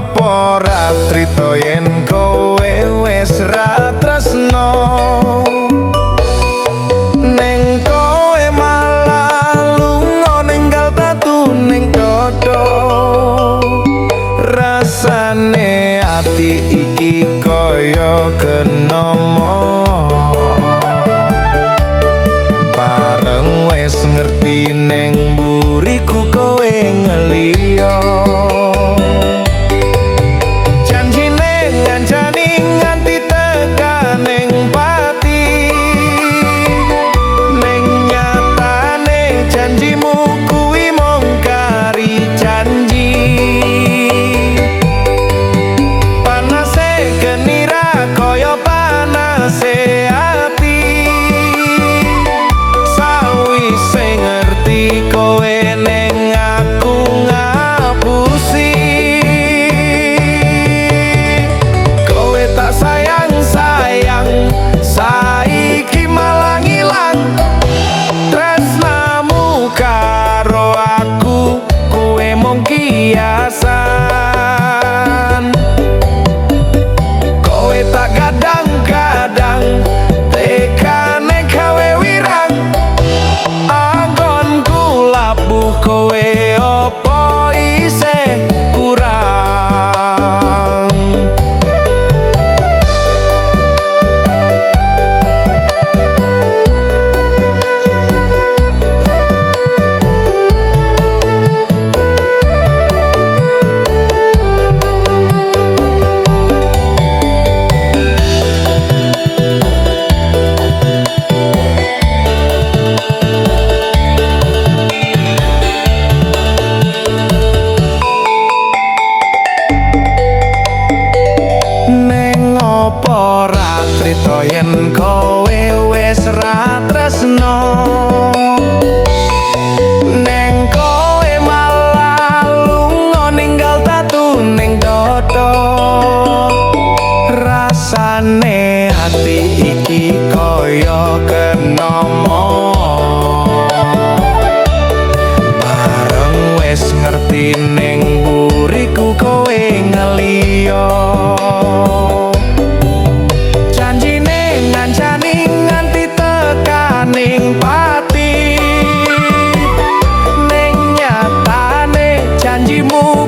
Opo ra trito yen kowe wis ra tresno? Neng kowe malah lunga ninggal tatu ning dodo. Rasane ati iki kaya kena. Bareng wis ngerti neng buriku kowe ngeliyo. Janjine ngancani nganti tekaning pati. Neng nyatane janjimu kuwi mung kari janji. Panase genira kaya panase ati. Sawise ngerti kowe neng aku ngapusi. Kowe tak sayang sayang, saiki malah ngilang. Tresnamu karo aku kuwi mung kiasan. Kowe tak gadang-gadang, tekane gawe wirang. Anggonku labuh kowe opo isih kurang? Neng opo ra trito yen kowe wis ra tresno? Neng kowe malah lunga ninggal tatu ning dodo. Rasane ati iki kaya kena. Bareng wis ngerti ning buriku kowe ngeliyo. Janjine ngancani nganti tekaning pati. Ning nyatane janjimu